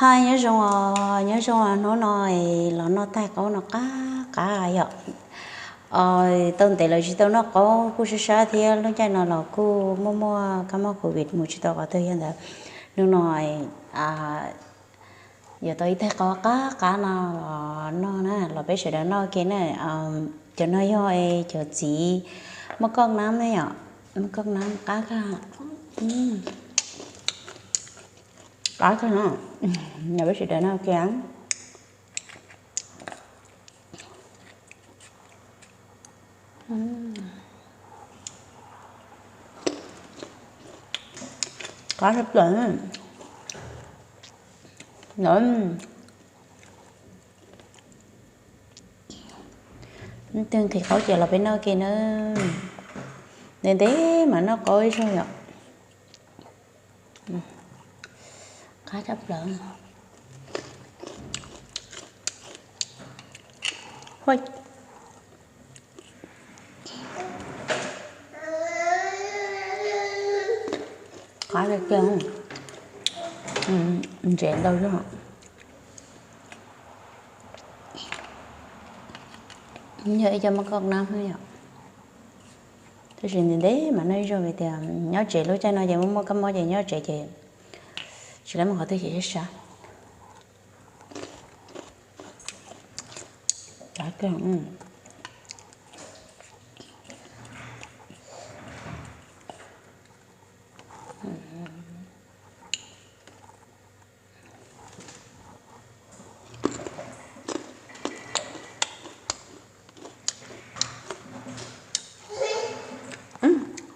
Nyob zoo, nyob zoo, hnub no los noj tais qaub no qab qab yom. Tau ntev lawm tsis tau noj qaub kuj sab sab thiab, lub caij no los kuj muaj muaj kab mob covid mus tsis tau qhov twg yog ntawd. Hnub no yuav tau ib tais qaub qab qab no los noj na, los peb sawv daws noj ua ke na. Cov no yog cov txiv maj koj nab ne yom, maj koj nab qab kawg, qab kawg no. Los peb sawv daws noj ua ke. Qab tshaj plaws. Twg nqhis qaub ces los peb noj ua ke na. Ntev ntev mas noj qaub ib zaug yom. Qab tshaj plaws. Qab tiag tiag, ntsev ntau zog. Yog ib co maj koj nab yom. Tab sis ntev ntev mas noj ib zaug vim tias nyob tsev, lub caij no ces muaj muaj kab mob ces nyob tsev ces tsis tau mus qhov twg ces sab sab.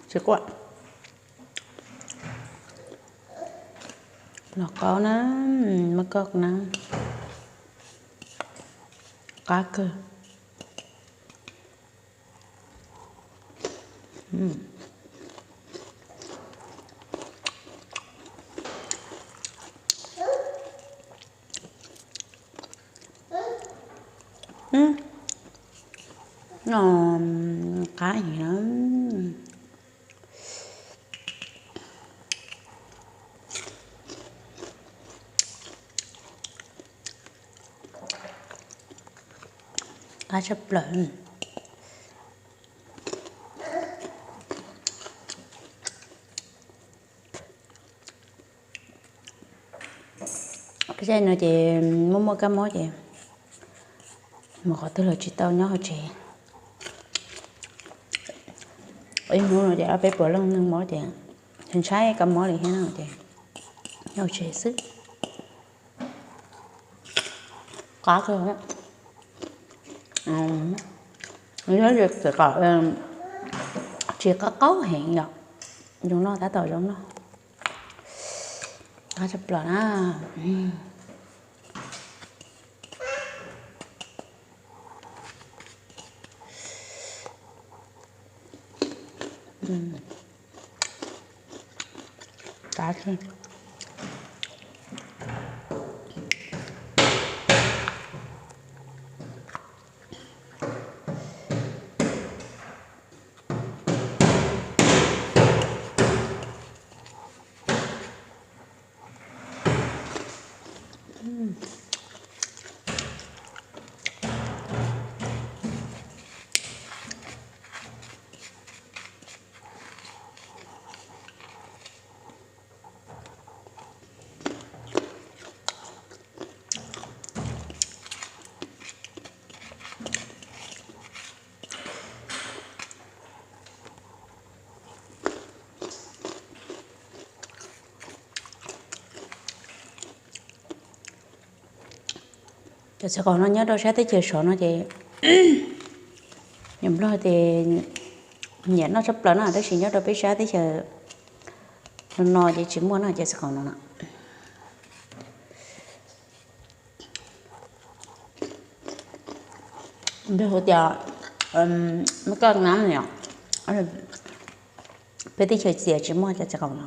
Tsis quaj. Los qaub na, maj koj na, qab kawg. No qab heev na. Qab tshaj plaws. Caij no ces muaj muaj kab mob ces mus qhov twg los tsis tau, nyob hauv tsev. Ib hnub no ces ob peb puas leej neeg mob ces ntshai kab mob li thiab no ces nyob hauv tsev xwb. Qab kawg. Yog tsis qab qaub heev yom, zoo noj tab tom zoo noj. Qab tshaj plaws na. Cov txiv qaub no nyob rau sab teb chaws sov no ces nyob Nplog ces nyiam noj tshaj plaws no, tab sis nyob rau peb sab teb chaws no ces tsis muaj no cov txiv qaub no. Npawg hu tias maj koj nab no, peb teb chaws txias tsis muaj cov txiv qaub no.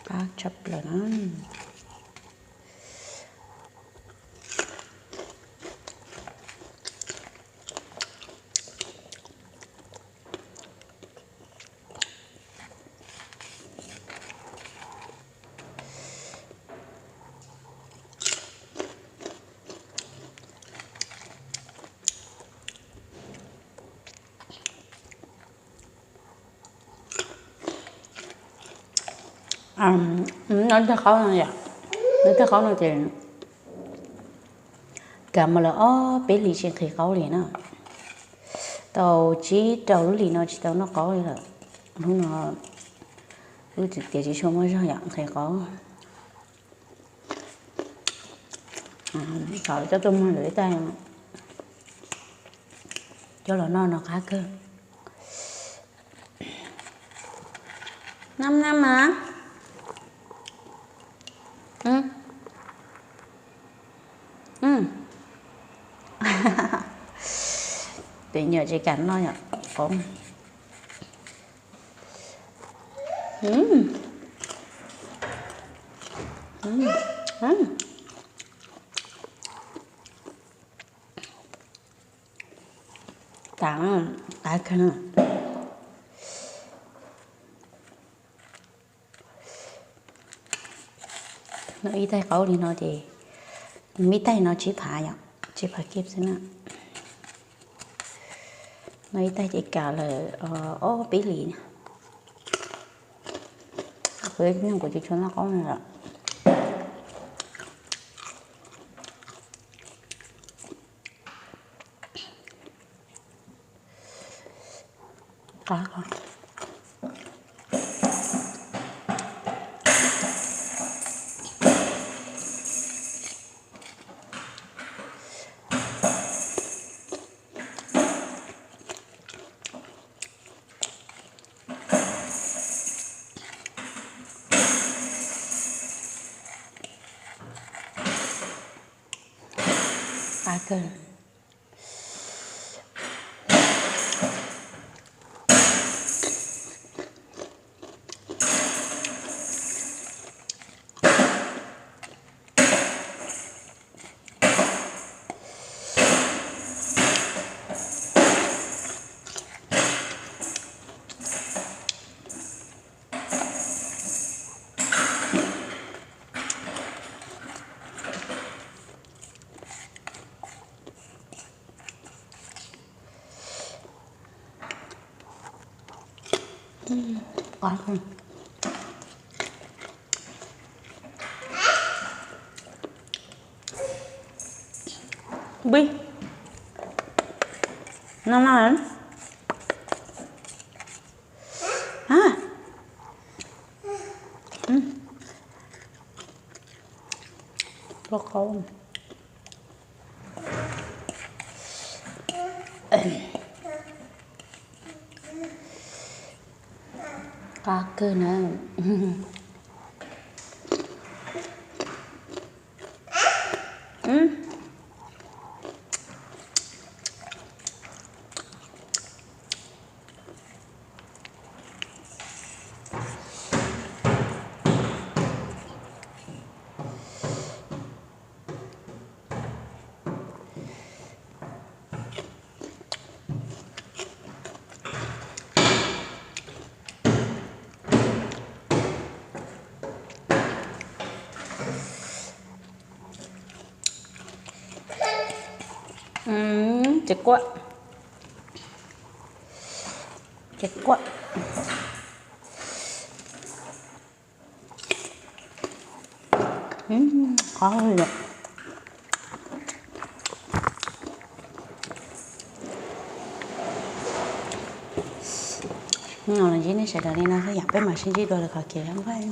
Qab tshaj plaws na. Noj tag qaub no yom, noj tag qaub no ces kav mus lawm ob peb hlis tsis nqhis qaub li na. Tau tsib rau lub hlis no tsis tau noj qaub li lawm. Hnub no wb tias tsis tshua muaj zog yom, nqhis qaub. Xav coj tuaj muag lawm ib tais, coj los noj no qab kawg. Nam nam mas. Tus nyuam tsis kam noj yom, qaub. Qab, qab kawg. Noj ib tais qaub li no ces, ib tais no tsib phav yom, tsib phav kib xwb na. Noj ib tais ces kav lawm ob peb hlis na. Kuv, kuv tsis tshua noj qaub na. Qab kawg. Noj mas. Ua qaub. Qab kawg na. Ces quaj, ces quaj. Qab li. Los ntsib nej sawv daws li no xwb yom, peb mam sib ntsib dua lwm qhov kev, npaj